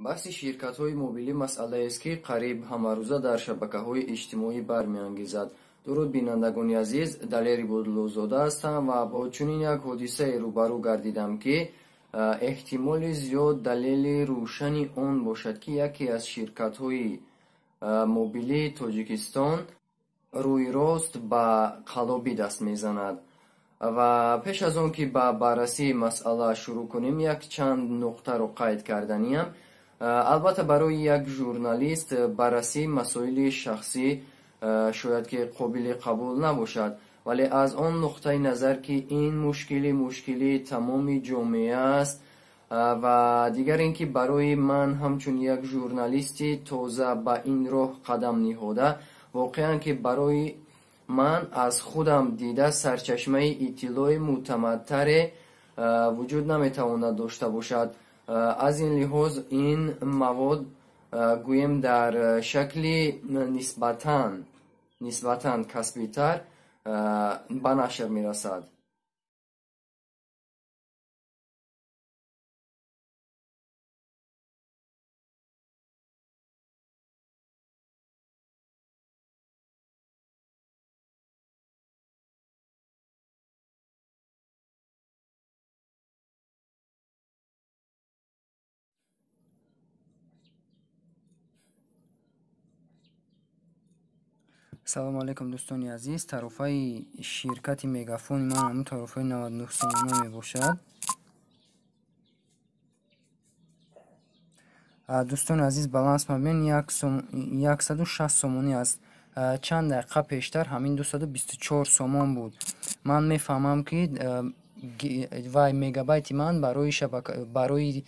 Баҳси ширкатҳои мобилӣ масъалаест, ки қариб ҳамарӯза дар шабакаҳои иҷтимоӣ бармеангезад. Дуруд, бинандагони азиз, Далери Будлузода ҳастам ва бо чунин як ҳодисае рӯбарӯ гардидам, ки эҳтимоли зиёд далели рӯшани он бошад, ки яке аз ширкатҳои мобилии Тоҷикистон рӯи рост ба қаллобӣ даст мезанад. Ва пеш аз он ки ба баррасии масъала шурӯъ кунем, якчанд нуқтаро қайд карданиям. Албатта, барои як журналист баррасии масоили шахсӣ шояд ки қобили қабул набошад, вале аз он нуқтаи назар, ки ин мушкилӣ мушкилии тамоми ҷомеа аст ва дигар ин ки барои ман ҳамчун як журналисти тоза ба ин роҳ қадам ниҳода, воқеан ки барои ман аз худам дида сарчашмаи иттилои мӯътамадтаре вуҷуд наметавонад дошта бошад. Аз ин лиҳоз ин мавод, гӯем, дар шакли нисбатан касбитар ба нашр мерасад. Салому алайкум, дӯстони азиз. Тарофаи ширкати Мегафони ман ҳамун тарофаи 99 сомона мебошад. Дӯстони азиз, баланс мабин 160 сомонӣ аст. Чанд дақиқа пештар ҳамин 224 сомон буд. Ман мефаҳмам, ки вай мегабайти ман барои шабака, барои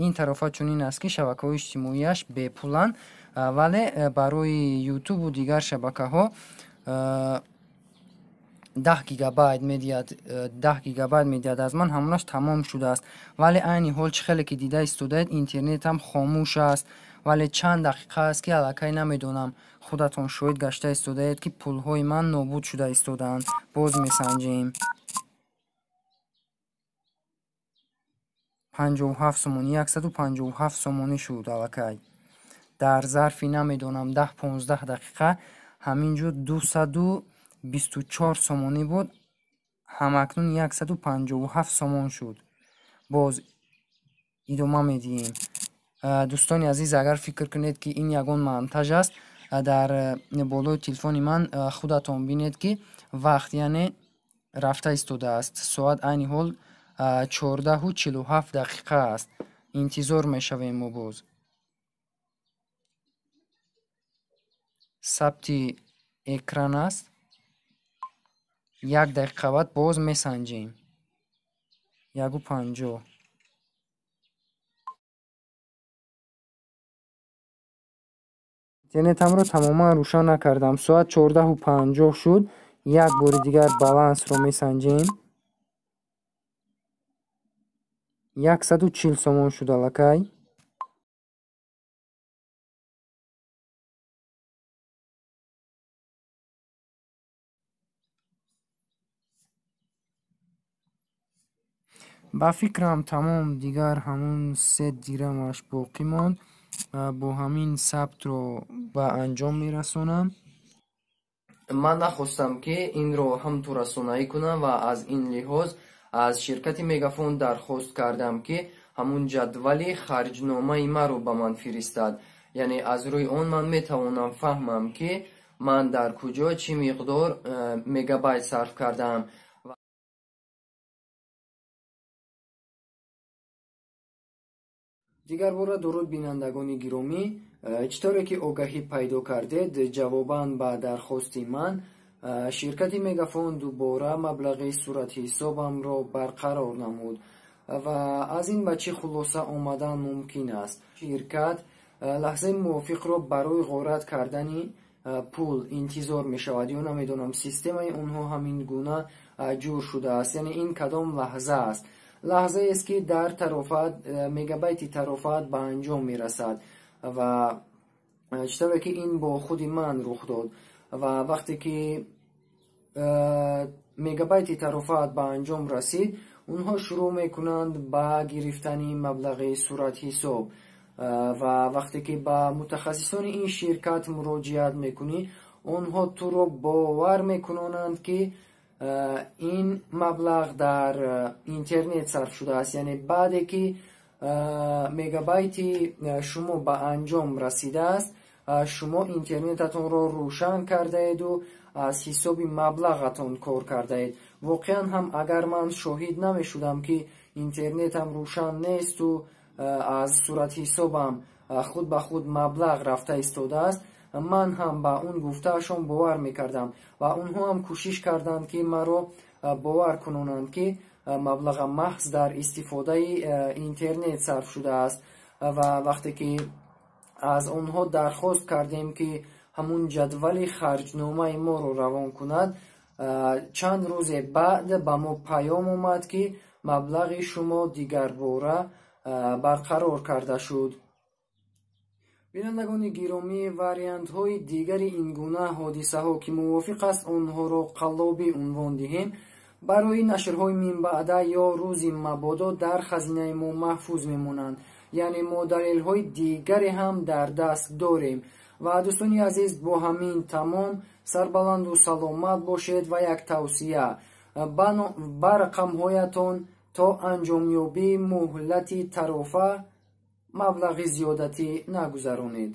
ин тарофа чунин аст, ки шабакаҳои иҷтимоияш бепуланд, вале барои ютубу дигар шабакаҳо 10 гигабайт медиҳад, 10 гигабайт медиҳад. Аз ман ҳамонаш тамом шудааст, вале айни ҳол чӣ хеле ки дида истодаед, интернетам хомӯш аст, вале чанд дақиқа аст, ки аллакай намедонам, худатон шоҳид гашта истодаед, ки пулҳои ман нобуд шуда истодаанд. Боз месанҷем. 57 сомонӣ, 157 сомонӣ шуд аллакай. Дар зарфи намедонам 10-15 дақиқа ҳамин ҷо 224 сомонӣ буд, ҳамакнун 157 сомон шуд. Боз идома медиҳем. Дӯстони азиз, агар фикр кунед, ки ин ягон монтаж аст, дар болои телефони ман худатон бинед, ки вақт яъне рафта истодааст. Соат айни ҳол 14:47 дақиқа аст. Интизор мешавем мо боз. Сабти экран аст. Як дақиқа баъд боз месанҷем. 1:50. Интернетамро тамоман рӯшан накардам. Соат 14:50 шуд. Як бори дигар балансро месанҷем. 140 сомон шуд аллакай. Ба фикрам, тамом, дигар ҳамун се дирамаш боқӣ монд. Бо ҳамин сабтро ба анҷом мерасонам. Ман нахостам, ки инро ҳамту расонаӣ кунам ва аз ин лиҳоз аз ширкати Мегафон дархост кардам, ки ҳамун ҷадвали харҷномаи маро ба ман фиристад. Яъне аз рӯи он ман метавонам фаҳмам, ки ман дар куҷо чӣ миқдор мегабайт сарф кардаам. Дигар бора дуруд, бинандагони гиромӣ. Чӣ тавре ки огаҳӣ пайдо кардед, ҷавобан ба дархости ман ширкати Мегафон дубора маблағи суратҳисобамро барқарор намуд. Ва аз ин ба чӣ хулоса омадан мумкин аст? Ширкат лаҳзаи мувофиқро барои ғорат кардани пул интизор мешавад ё намедонам, системаи онҳо ҳамин гуна ҷур шудааст. Яъне ин кадом лаҳза аст? Лаҳзаест, ки дар тарофат мегабайти тарофат ба анҷом мерасад. Ва чӣ тавре ки ин бо худи ман рух дод, ва вақте ки мегабайти тарофат ба анҷом расид, онҳо шурӯъ мекунанд ба гирифтани маблағи суратҳисоб. Ва вақте ки ба мутахассисони ин ширкат муроҷиат мекунӣ, онҳо туро бовар мекунонанд, ки ин маблағ дар интернет сарф шудааст, яъне баъде ки мегабайти шумо ба анҷом расидааст, шумо интернетатонро рӯшан кардаеду аз ҳисоби маблағатон кор кардаед. Воқеан ҳам, агар ман шоҳид намешудам, ки интернетам рӯшан несту аз суратҳисобам худ ба худ маблағ рафта истодааст, ман ҳам ба он гуфтаашон бовар мекардам. Ва онҳо ҳам кӯшиш карданд, ки маро бовар кунонанд, ки маблаға маҳз дар истифодаи интернет сарф шудааст. Ва вақте ки аз онҳо дархост кардем, ки ҳамун ҷадвали харҷномаи моро равон кунад, чанд рӯзе баъд ба мо паём омад, ки маблағи шумо дигарбора барқарор карда шуд. Бинандагони гиромӣ, вариантҳои дигари ин гуна ҳодисаҳо, ки мувофиқ аст онҳоро қаллобӣ унвон диҳем, барои нашрҳои минбаъда ё рӯзи мабодо дар хазинаи мо маҳфуз мемонанд, яъне мо далелҳои дигаре ҳам дар даст дорем. Ва дӯстони азиз, бо ҳамин тамом. Сарбаланду саломат бошед. Ва як тавсия: ба рақамҳоятон то анҷомёбии муҳлати тарофа маблағи зиёдатӣ нагузаронед.